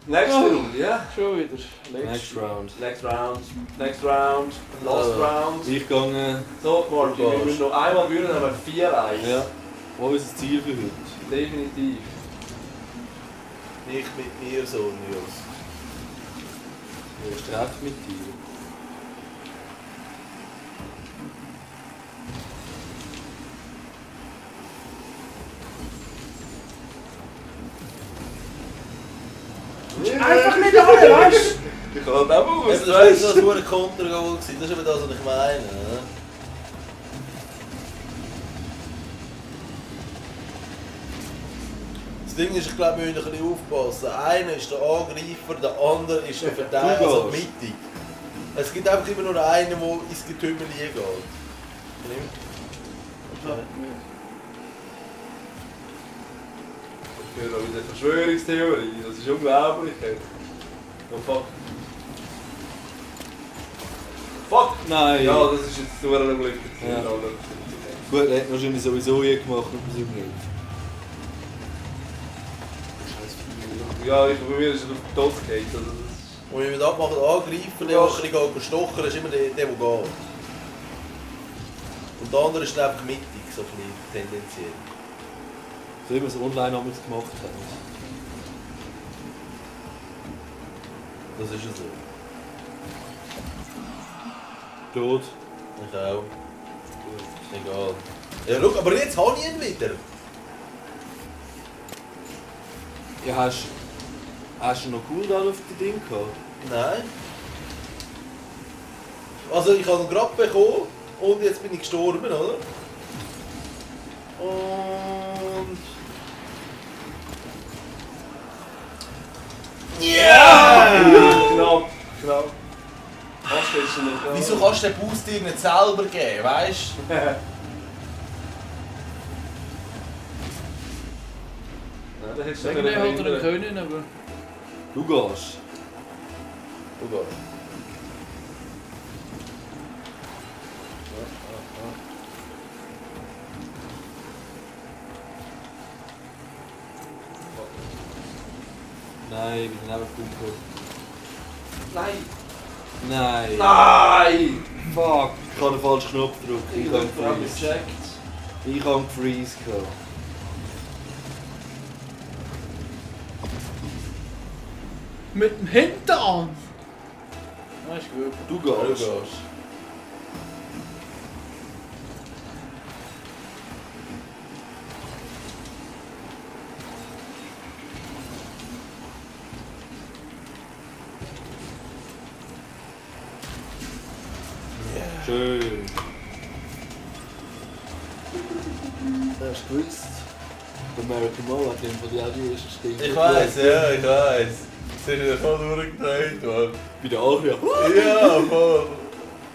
Nächste Runde, ja? Schon wieder. Next round. Next round. Last round. Ich gehe. So, Martin, wir müssen noch einmal gewinnen, dann haben wir 4-1. Ja. Wo ist das Ziel für heute? Definitiv. Nicht mit mir so, Nils. Ich treffe mit dir. Einfach nicht alle, weißt du? Ich kann halt auch mal Das war so ein Kontergoal. Das ist eben das, was ich meine. Ne? Das Ding ist, ich glaube, wir müssen ein bisschen aufpassen. Einer ist der Angreifer, der andere ist der Verteidiger, also mittig. Es gibt einfach immer nur einen, der ins Getümmel geht. Ich höre wieder Verschwörungstheorie, das ist unglaublich. Oh fuck. Fuck! Nein! Ja, das ist jetzt nur ein Glück. Ja. Gut, er hat wahrscheinlich sowieso gemacht und wir sind nicht. Ja, bei mir ist es auf den Tod geht. Also das Und wenn wir das abmachen, angreifen, der ein bisschen stochern, ist immer der geht. Und der andere ist dann einfach mittig, so ein bisschen tendenziell. So wie wir es online damals gemacht haben. Das ist ja so. Tot. Ich auch. Egal. Ja, schau, aber jetzt habe ich ihn wieder. Ja, hast du noch Cooldown auf die Ding gehabt? Nein. Also ich habe ihn gerade bekommen und jetzt bin ich gestorben, oder? Und... ja! Knapp. Was willst du nicht? Wieso kannst du den Boost dir nicht selber geben, weißt du? Ja, da hättest du Irgendwie hat er verhindern können, aber... Du gehst. Du gehst. Nein, ich bin neben Kumpel. Nein! Nein! Nein! Fuck! Ich habe den falschen Knopf gedrückt. Ich habe habe gefreeze. gecheckt. Ich habe gefreeze gehabt. Mit dem Hintern! Das ist gut. Du Du gehst. gehst. Schön. Hast du gewusst? Der American Mole hat von dir auch die erste Stimme. Ich weiss, ja, ich weiss. Das ist ja voll durchgedreht, Mann. Bei der Aria. Ja, voll.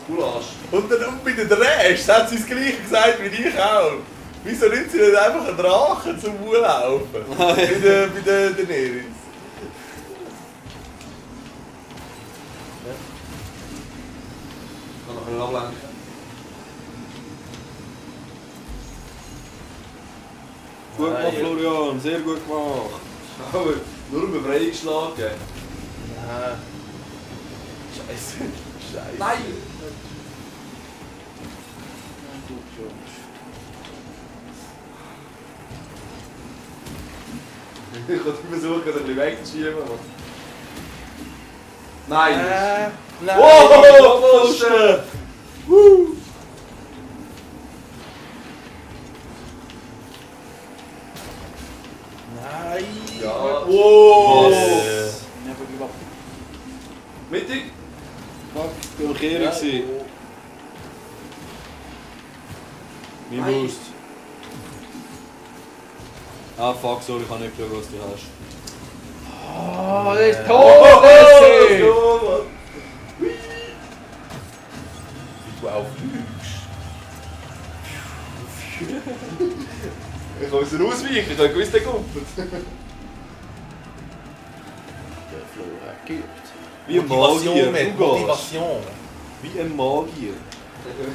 Du Arsch. Und dann bei den Rest hat sie das gleiche gesagt wie ich auch. Wieso nimmt sie nicht einfach einen Drachen zum Laufen? bei der Daenerys. Ich kann noch ein bisschen ablenken. Gut gemacht, Florian. Sehr gut gemacht. Aber nur einen Befreiungsschlag geben. Nein. Scheiße. Scheiße. Nein! Ich kann versuchen, ein bisschen wegzuschieben. Nein! Nein. Oh, Pfosten! Nein. Ja. Wow! Was? Never give up. Mittig? Fuck, ich war Kehren gewesen. Mein Nein. Boost. Ah fuck, sorry, ich kann nicht geschaut, was du hast. Oh, das ist Oh, Todessee! oh, Wie du auch fliegst. ich muss ausweichen, ich habe gewusst, der kommt. Der Flo hat geübt. Wie ein Magier, mit du gehst. Motivation. Wie ein Magier.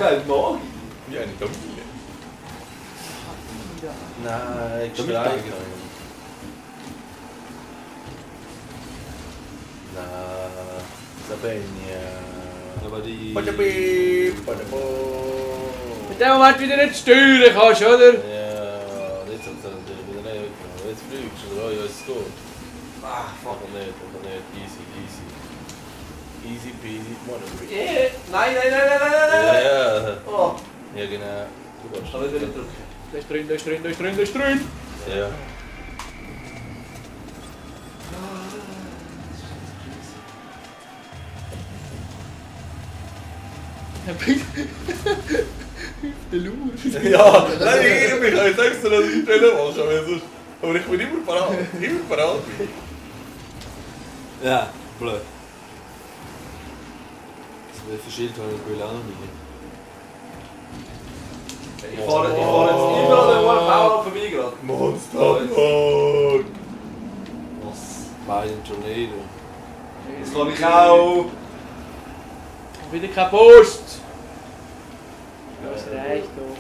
Halt Magie. Wie eine Familie. Nein, Damit gestreikt. Sabenia. Aber die... Badabi, badabo. In dem Moment wieder nicht steuern kannst, oder? Ja, jetzt hat es wieder nicht. Jetzt fliegst du, oder? Ja, ist gut. Ah, fuck. Aber nicht. Easy. Easy peasy, motherfucker. Yeah. Nein. Ja, Oh. ja genau. Du kannst Kann ich wieder drücken? Da ist drin. Ja. Der Lur. Ja, nein, ich kann jetzt extra noch nicht machen, weil sonst... Aber ich bin immer parat. Ja, blöd. Das verschilt habe ich auch noch nicht. Ich fahre jetzt überall, wo ein Bauer vorbei gerade. Monster! Was? Bei den Tornado. Das kann ich auch. Wieder keine Post. Das reicht doch.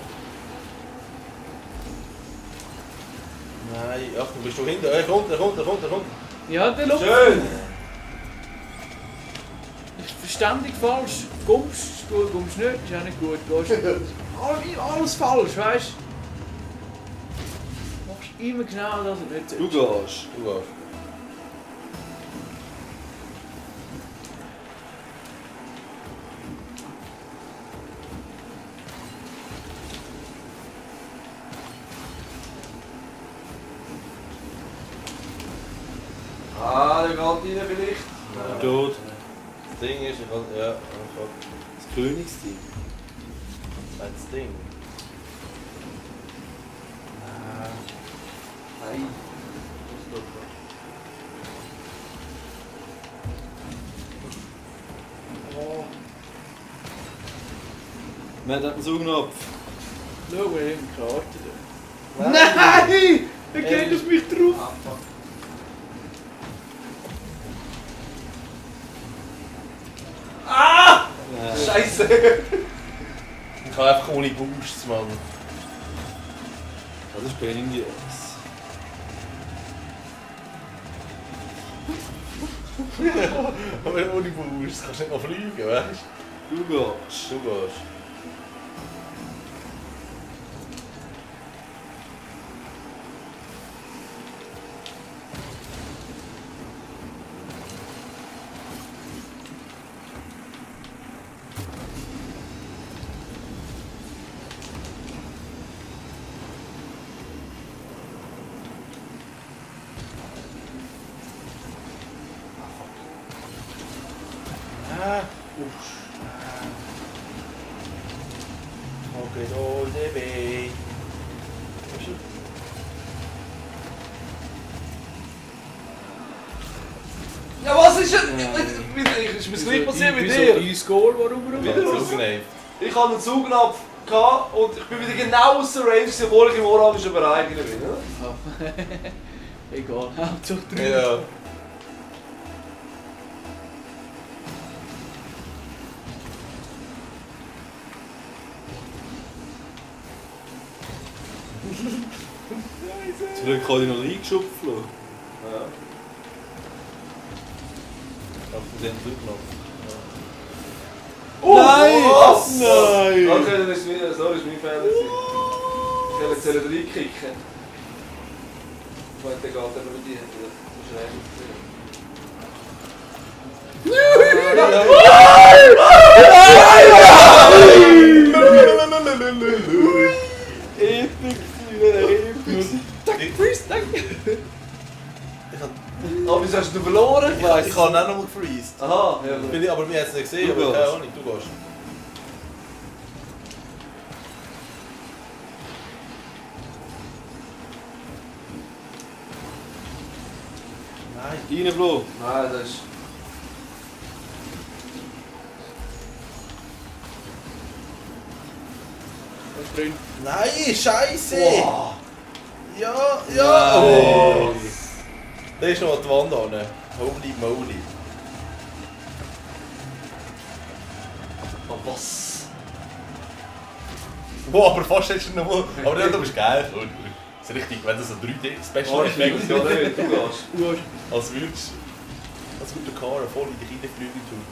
Nein, Achtung, bist du hinten? Er kommt. Ja, der Luft. Schön. Ist verständig falsch. Kommst du gut, kommst nicht, ist auch nicht gut. Gehst alles falsch, weißt du? Machst immer genau das und nicht so. Du gehst. Ah, der geht rein vielleicht. Tot. Das Ding ist, ich kann... Ja, fuck. Das Königsteam. Das Ding. Nein. Wir haben einen Saugnapf. Schau mal in die Karte da. Nein! Er geht auf mich drauf! Ah, fuck. Ah! Scheiße! Ich kann einfach ohne Boosts, Mann. Das ist Pain in the Ass. Aber ohne Boosts kannst du nicht mal fliegen, weißt Du gehst. du? Du gehst. Okay, all the way. Ja, was ist denn? Ist mir das gleich passiert wie dir? Dein Score, warum er Wieder raus. zugenäht. Ich hatte einen Zugnapf und ich bin wieder genau aus der Range, obwohl ich im orangen Bereich bin. Oder? Egal, Hauptsache drin. Ja. Zum Glück habe ich noch reingeschupft. Ja. Auf den Rückknopf. Nein! Was? Nein! Okay, dann ist es mein Fehler. Ich will jetzt reinkicken. Ich meine, der geht aber mit dir. Das ist Oh, wieso hast du verloren? Ich habe auch noch mal gefreezed. Aha, ja. Bin ich, aber wir haben es nicht gesehen, Du aber keine gehst. Ahnung, du gehst. Nein. Rein, Flo. Nein, das ist... Was drin? Nein, Scheiße! Wow. Ja! Nein. Oh. Da ist noch an die Wand an. Holy moly. Oh, was? Wow, aber fast hättest du noch mal... Aber ja, du bist geil. Das ist richtig, wenn das so 3D-Special Oh, Effekt ich will ja nicht, du gehst. Du hast als würdest Als würde der Karren voll in die Reinflügel tun.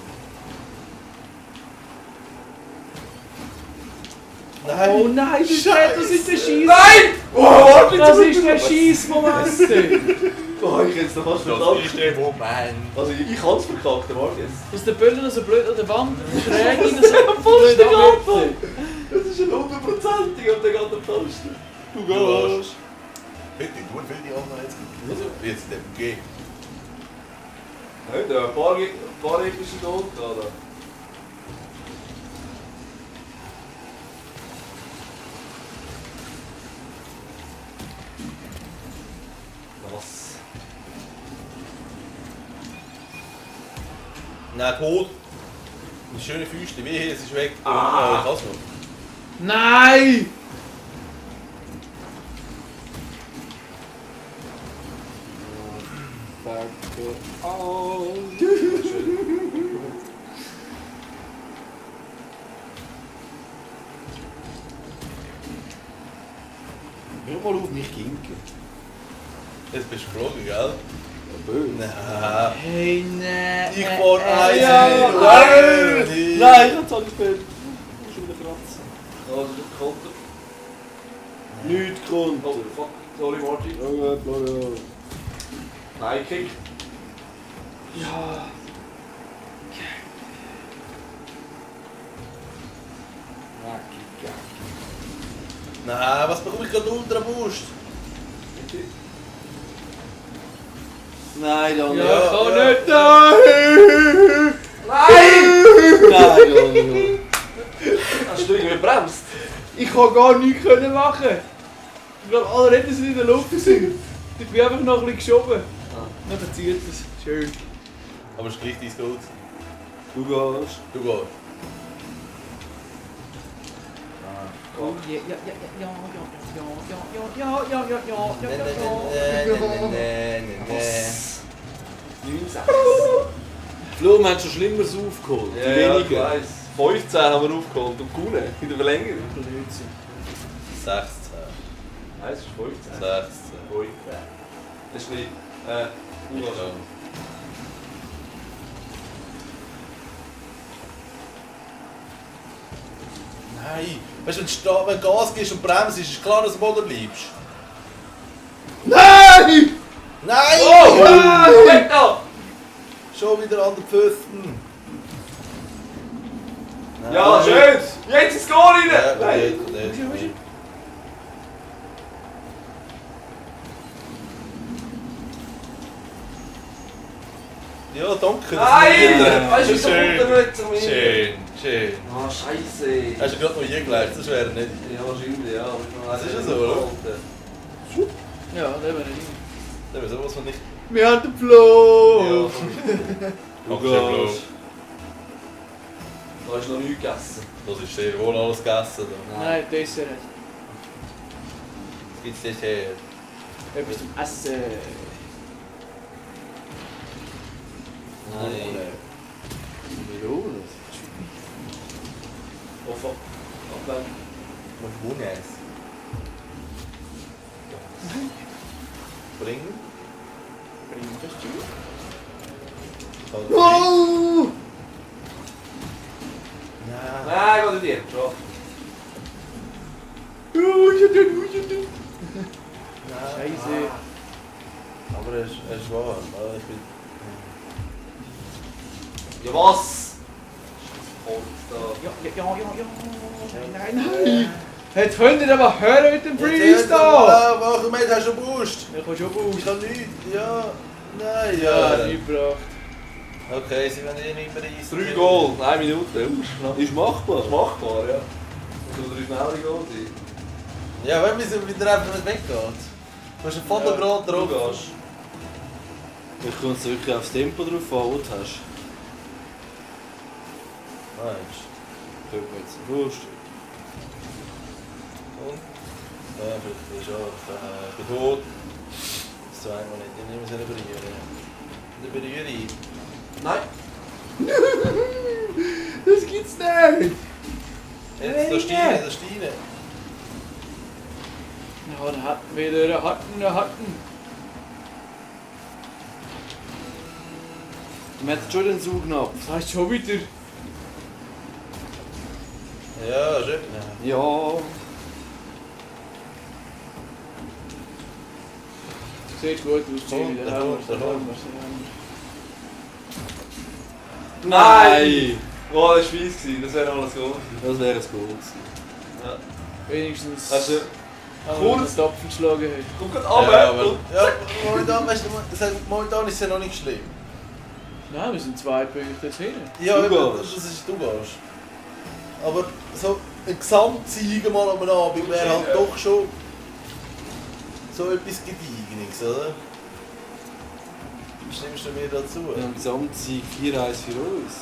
Nein! Oh nein, das ist der Scheiß. Nein! Oh, warte, Das ist der Scheißmoment. Oh, ich jetzt noch fast Das verkackt. ist der Moment! Also ich kann es verkackt, der Marc jetzt. Dass der Böller so blöd an der Wand schräg rein so Voll blöd den abwirft. Anfang. Das ist ein 100% und der geht am Posten. Du gehst. gehst. Bitte, du willst die anderen jetzt. Also, jetzt in dem G. Hey, da ein paar epische Tod gerade. Was? Nein, tot! Eine schöne Füße, wie hier, es ist weg. Ah. Ich kann's noch. Nein! Danke. Oh. Hör mal auf mich kinken. Jetzt bist du geflogen, gell? Böse. Nein. Hey, nein. Ich war eins. ja, Nein! Nein, ich hab's alles gespielt. Ich muss wieder kratzen. Also, der Konter. Nichts kommt. Oh, fuck. Sorry, Martin. Junge, Florian. Nein, Kick. Ja. Nein, was bekomme ich gerade unter dem Boost? Nein, Daniel. Ja, kann ja. nicht. Nein! Nein! Nein, Daniel. Hast du irgendwie gebremst? Ich kann gar nichts machen. Ich glaube, alle Rennen sind in der Luft. gewesen. Ich bin einfach noch ein bisschen geschoben. Dann verzieht es. Schön. Aber es ist gleich dein Gold. Du gehst. Du gehst. Oh, ja, ja, ja, ja, ja, ja, ja, ja, ja, ja, ja, ja, ja, ja. 9-6. Flo, wir haben schon Schlimmeres aufgeholt. Die Ja, ich wenigen. weiss. 15 haben wir aufgeholt und gewonnen. In der Verlängerung. 16. Nein, es ist 15. 16. 15. Das ist nicht. Ja. Nein! Weißt du, wenn du Gas gibst und bremst, ist es klar, dass du am Boden bleibst. Nein! Nein! Oh! Weg da! Schon wieder an den Pfosten. Ja, schön! Jetzt ins Goal rein! Ja, Nein! nicht. Ja, danke. Nein! Weißt du, wieso Schön. kommt er nicht zu mir? Schön, schön. Ah, Scheiße! Hast du gerade noch eingelegt? Das wäre nicht. Ja, wahrscheinlich, ja. Aber ich Das ist ja noch so, oder? gehalten. Ja, nehmen wir nicht. Da wäre sowas von nicht. Wir haben den Flo! Du Danke, gehst. Da hast du noch nichts gegessen. Das ist sehr wohl alles gegessen. Da. Nein, das ist er nicht. Was gibt's jetzt her? Etwas zum Essen. Nein. Melone. Oh fuck. Ablenken. Noch Hunger. Bringen? Bring das zu. Oh! Nein. Nein, geht nicht. Schon. Scheiße. Aber er ist warm. Ah, ich bin... Ja, was? Kommt da. Ja, ja, ja, ja, ja. Nein, nein. Jetzt könnt ihr aber hören mit dem Freeze da! Warum hast du einen Boost? Ich kann schon Ich Boost. kann nichts. Ja. Nein, Ja, ja. nicht gebracht. Okay, sie werden eh nicht mehr reisen. 3 Goal, 1 Minute. Das Ist machbar. ist machbar, ja. Und 3 schnelle Goal sein. Ja, wenn wir wieder einfach nicht weggeht. Du hast einen Fotogramm drauf. Du gehst. Ich komme es wirklich aufs Tempo drauf an, was du hast. Meinst Tut mir jetzt Wurst. du? Und? Ja, vielleicht ist auch. Ich bin tot. Das ist einmal nicht. Ich nehme es nicht berühren. Nicht berühren. Nein! Das gibt's nicht! Jetzt, da Steine, da Steine. Ja, da hatten wir wieder einen harten. Wir hatten schon den Saugnapf. Das heißt schon wieder. Ja, schön. Ja. Sieht gut aus, Jimmy. Da kommt. Nein! Oh, das war fies, das wäre alles gut. Das wäre ein Goal gewesen. Ja. Wenigstens. Hast du... Kurz den Topf geschlagen hat. Komm gerade Ja, runter! aber momentan, weißt du, momentan ist es ja noch nicht schlimm. Nein, wir sind 2 Punkte jetzt hin. Ja, Du eben, gehst. das ist du gehst. Aber so ein Gesamtsieg mal am Abend wäre halt doch schon so etwas Gediegenes, oder? Stimmst du mir dazu? Ja, im Gesamtsieg 4-1 für uns.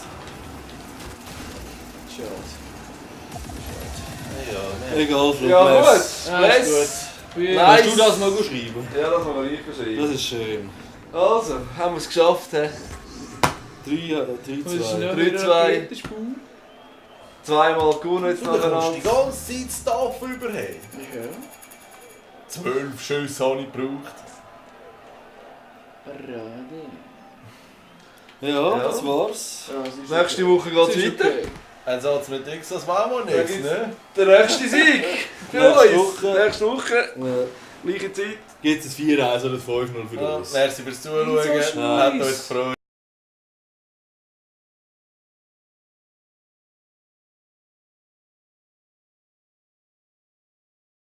Schade. Ja, ne. Egal, Flug. Ja gut! Ja, ist Bless! gut. Nein. Kannst du das mal schreiben? Ja, das kann man nicht verschreiben. Das ist schön. Also, haben wir es geschafft. He? 3-2. 3-2. Zweimal gewonnen jetzt Du kommst die nacheinander. ganze Zeit das Tafel überheben. Ja. 12 Schüsse habe ich gebraucht. Parade. Ja, Ja. das war's. Ja, es ist Nächste okay. Woche geht Es es ist weiter. okay. Ein Satz mit X, das war mal Da nichts, gibt's- ne? Der nächste Sieg! Für Nächste uns! Woche. Nächste Woche! Ja. Gleiche Zeit. Gibt es ein 4-1 oder 5-0 für Ja, uns? merci fürs Zuschauen, So hat scheiss. uns gefreut.